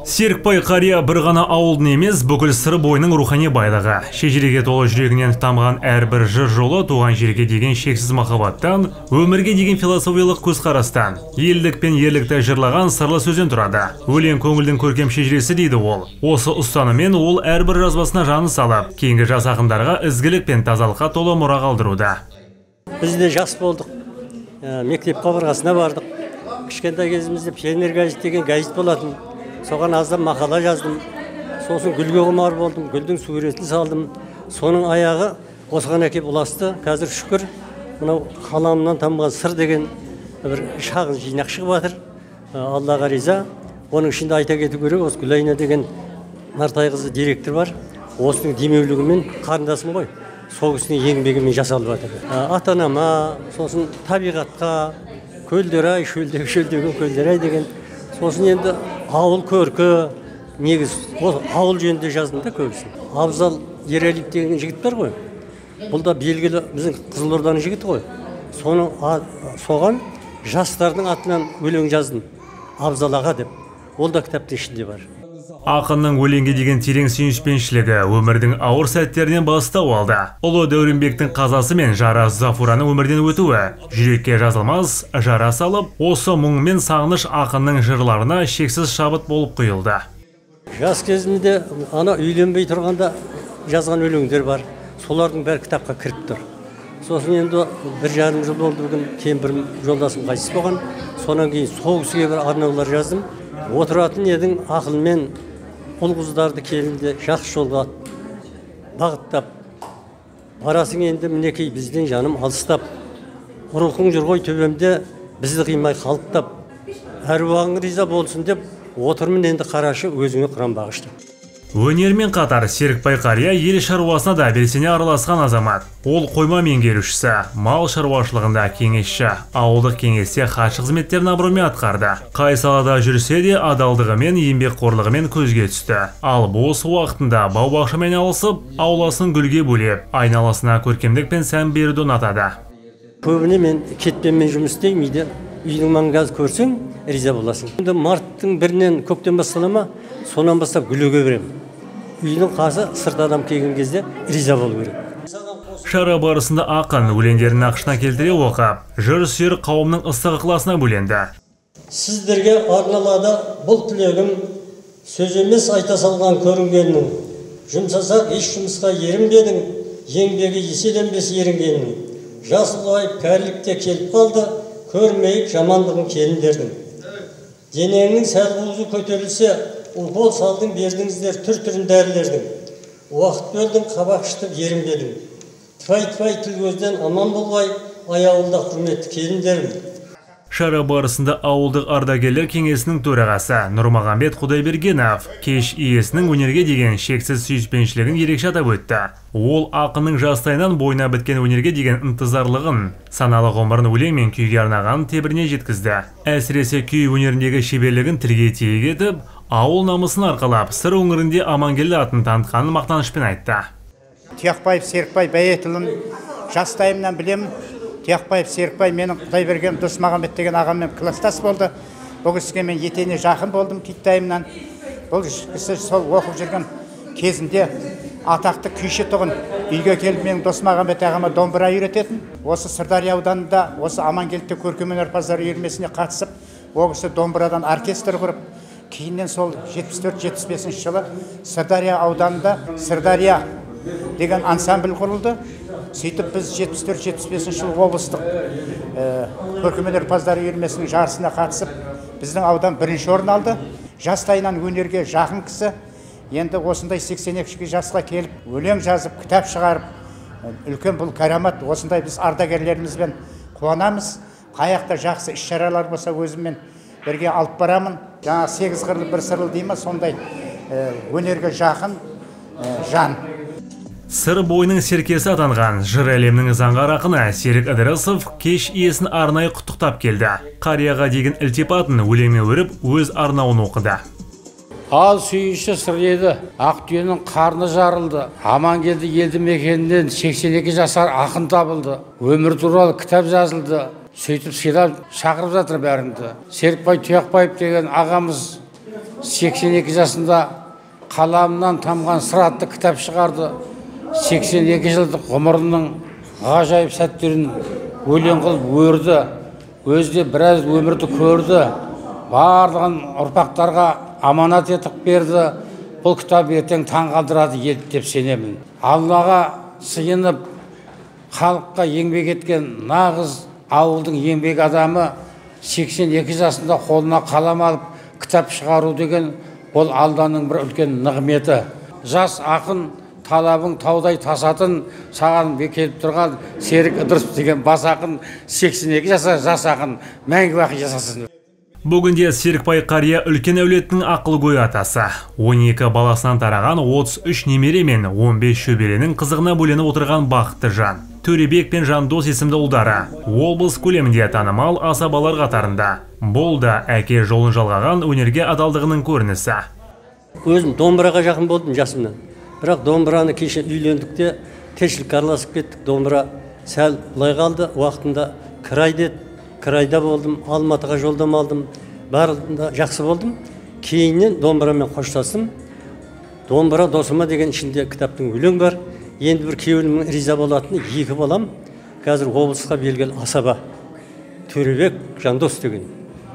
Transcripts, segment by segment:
Серікбай қария бір ғана ауылдың емес, бүкіл Сыр бойының рухани байлығы. Шежіреге толы жүрегінен тамған әрбір жыр жолы туған жерге деген шексіз махаббаттан, өмірге деген философиялық көзқарастан, елдік пен ерлікті жырлаған сырлы сөзден тұрады. Өлең көңілдің көркем шежіресі дейді ол. Осы ұстаныммен ол әрбір жазбасына жанын салып, кейінгі жас ақындарға ізгілік пен тазалыққа толы мұра қалдыруда. Біз де жас болдық, мектеп қабырғасына бардық. Кішкентай кезімізде «Пионер газет» деген газет болатын. Соған аздап мақала жаздым. Сосын гүлге құмар болдым, гүлдің суретін салдым. Соның аяғы осыған әкеп ұласты. Қазір шүкір, мынау «Қаламынан тамған сыр» деген бір шағын жинақ шығып жатыр. Аллаға риза. Оның ішінде айта кету керек, осы Гүлайна деген Нартайқызы директор бар. Осының демеулігімен, қарындасым ғой, сол кісінің еңбегімен жасалып жатыр. Ата-анама, сосын табиғатқа, көлдер ай, шөлдегі шөлдеген көлдер ай деген. Сосын енді ауыл көркі, негіз ауыл жөнінде жаздым да көбісін. Абзал Ералиев деген жігіт бар ғой. Бұл да белгілі біздің Қызылорданың жігіті ғой. Соның соған жастардың атынан өлең жаздым. Абзал аға деп. Ол да кітаптың ішінде бар. Ақынның өлеңге деген терең сүйіспеншілігі өмірдің ауыр сәттерінен бастау алды. Ұлы Дәуренбектің қазасы мен жары Зафураның өмірден өтуі жүрекке жазылмас жара салып, осы мұң мен сағыныш ақынның жырларына шексіз шабыт болып құйылды. Жас кезімде ана үйленбей тұрғанда жазған өлеңдер бар. Солардың бәрі кітапқа кіріп тұр. Сосын енді 1,5 жыл болды, бүгін кемпірім жолдасым қайтыс болған. Сонан кейін сол кісіге бір арнаулар жаздым. Отыратын едің ақылмен ұл қыздарды келінді жақсы жолға бағыттап. Барасың енді мінекей бізден жаным алыстап. Рухың жүр ғой төбемде, бізді қимай қалықтап. Әруағың риза болсын деп отырмын енді қарашы өзіңе құран бағыштап. Өнермен қатар Серікбай қария ел шаруасына да белсене араласқан азамат. Ол қойма меңгерушісі, мал шаруашылығында кеңесші, ауылдық кеңесте хатшы қызметтерін абыроймен атқарды. Қай салада жүрсе де адалдығымен, еңбекқорлығымен көзге түсті. Ал бос уақытында бау-бақшамен айналысып, ауласын гүлге бөлеп, айналасына көркемдік пен сән беруді ұнатады. Көбіне мен кетпенмен жұмыс істеймін, үйде үйдің маңын қазір көрсең риза боласың. Енді марттың 1-інен көктем бастала ма, сонан бастап гүлге беремін. Үйдің қасы сырт адам келген кезде риза болу керек. Шара барысында ақын өлеңдерін нақышына келтіре оқып, жыр сүйер қауымның ыстық ықыласына бөленді. Сіздерге арналады бұл тілегім, сөз емес айта салған көрінгеннің. Жұмсасақ еш жұмысқа ерінбедің, еңбегі еселенбес ерінгеннің. Жас ұлғайып кәрілікте келіп қалды, көрмейік жамандығын келіндердің. Денеңнің сәл қуызы көтерілсе, укол салдың бердіңіздер түр-түрін дәрілердің. Уақыт бөлдің, қабақ шытып ерінбедің. Тфай-тфай тіл көзден аман болғай, аяулы құрметті келіндерім. Шара барысында ауылдық ардагерлер кеңесінің төрағасы Нұрмағамбет Құдайбергенов кеш иесінің өнерге деген шексіз сүйіспеншілігін ерекше атап өтті. Ол ақынның жастайынан бойына біткен өнерге деген ынтызарлығын, саналы ғұмырын өлең мен күйге арнағанын тебіріне жеткізді. Әсіресе күй өнеріндегі шеберлігін тілге тиек етіп, ауыл намысын арқалап, Сыр өңірінде Амангелді атын танытқанын мақтанышпен айтты. Тұяқбаев Серікбай Бәйетұлын жастайымнан білемін. Тұяқбаев Серікбай менің Құдайберген Досмағамбет деген ағаммен кластас болды. Бұл кісіге мен етене жақын болдым киттайымнан. Бұл кісі сол оқып жүрген кезінде атақты күйші тұғын. Үйге келіп менің Досмағамбет ағама домбыра үйрететін. Осы Сырдария ауданында, осы Амангелді көркемөнерпаздар үйірмесіне қатысып, ол кісі домбырадан оркестр құрып, кейіннен сол 74-75 жылы Сырдария ауданында Сырдария деген ансамбль құрылды. Сөйтіп біз 74-75 жылы облыстық көркемөнерпаздар үйірмесінің жарысына қатысып, біздің аудан бірінші орын алды. Жастайынан өнерге жақын кісі, енді осындай 82 жасқа келіп, өлең жазып, кітап шығарып, үлкен бұл карамат. Осындай біз ардагерлерімізбен қуанамыз. Қаяқта жақсы іс-шаралар болса өзіммен бірге алып барамын. Жаңа 8 қырлы бір сырлы дей ма, сондай өнерге жақын жан. Сыр бойының серкесі атанған жыр әлемінің заңғар ақыны Серік Ыдырысов кеш иесін арнайы құттықтап келді. Қарияға деген ілтипатын өлеңмен өріп, өз арнауын оқыды. Ал сүйінші сыр еді, ақ түйенің қарны жарылды. Амангелді елді мекенінен 82 жасар ақын табылды. Өмір туралы кітап жазылды. Сөйтіп сыйлап шақырып жатыр бәріңді. Серікбай Тұяқбаев деген ағамыз 82 жасында қаламынан тамған сыр атты кітап шығарды. 82 жылдық ғұмырының ғажайып сәттерін өлең қылып өрді. Өзі де біраз өмірді көрді. Барлығын ұрпақтарға аманат етіп берді. Бұл кітап ертең таңғалдырады елді деп сенемін. Аллаға сыйынып, халыққа еңбек еткен нағыз ауылдың еңбек адамы 82 жасында қолына қалам алып кітап шығару деген ол Алланың бір үлкен нығметі. Жас ақын талабың таудай тасатын, саған келіп тұрған Серік Ыдырысов деген бас ақын, 82 жасар жас ақын, мәңгі бақи жасасын. Бүгінде Серікбай қария үлкен әулеттің ақылгөй атасы. 12 баласынан тараған 33 немере мен 15 шөберенің қызығына бөленіп отырған бақытты жан. Төребек пен Жандос есімді ұлдары облыс көлемінде танымал асабалар қатарында. Бұл да әке жолын жалғаған өнерге адалдығының көрінісі. Өзім домбыраға жақын болдым жасымнан. Бірақ домбыраны кеше үйлендік те тіршілікке араласып кеттік. Домбыра сәл былай қалды, уақытында край деді. Крайда болдым, Алматыға жолдама алдым, барлығында жақсы болдым. Кейіннен домбырамен қоштастым. Домбыра досыма деген ішінде кітаптың өлең бар. Енді бір кеуілімнің риза болатыны екі балам қазір облысқа белгілі асаба Төребек Жандос деген.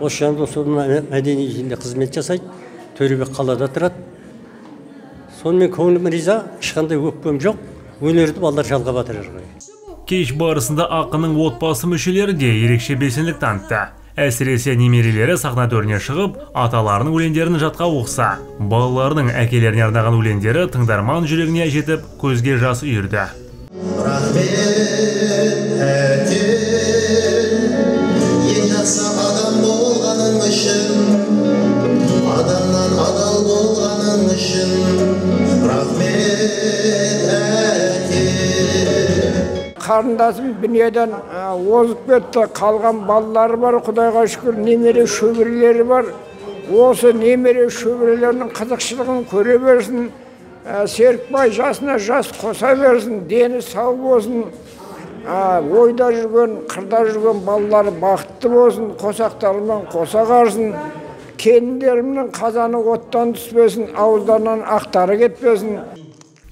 Осы Жандос мәдени үйінде қызмет жасайды. Төребек қалада тұрады. Сонымен көңілім риза, ешқандай өкпем жоқ. Өнерді балалар жалғап жатыр. Кеш барысында ақынның отбасы мүшелері де ерекше белсенділік танытты. Әсіресе немерелері сахна төріне шығып, аталарының өлеңдерін жатқа оқыса, балаларының әкелеріне арнаған өлеңдері тыңдарман жүрегіне жетіп, көзге жас үйірді. Рахмет, әке, ең жақсы адам болғаның үшін, адамнан адал болғаның үшін, рахмет, әке. Қарындасым дүниеден озып кетті, қалған балалары бар, Құдайға шүкір, немере шөберелері бар. Осы немере шөберелерінің қызықшылығын көре берсін, Серікбай жасына жас қоса берсін, дені сау болсын, ойда жүрген, қырда жүрген балалары бақытты болсын, қосақтарымен қоса қарсын, келіндерімнің қазаны оттан түспесін, ауыздарынан ақтары кетпесін.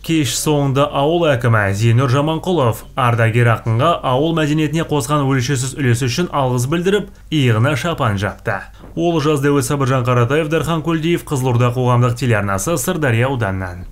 Кеш соңында ауыл әкімі Зейнұр Жаманқұлов ардагер ақынға ауыл мәдениетіне қосқан өлшеусіз үлесі үшін алғыс білдіріп, иығына шапан жапты. Ол Жаздәует Сабыржан Қаратаев, Дархан Көлдиев, Қызылорда қоғамдық телеарнасы, Сырдария ауданынан.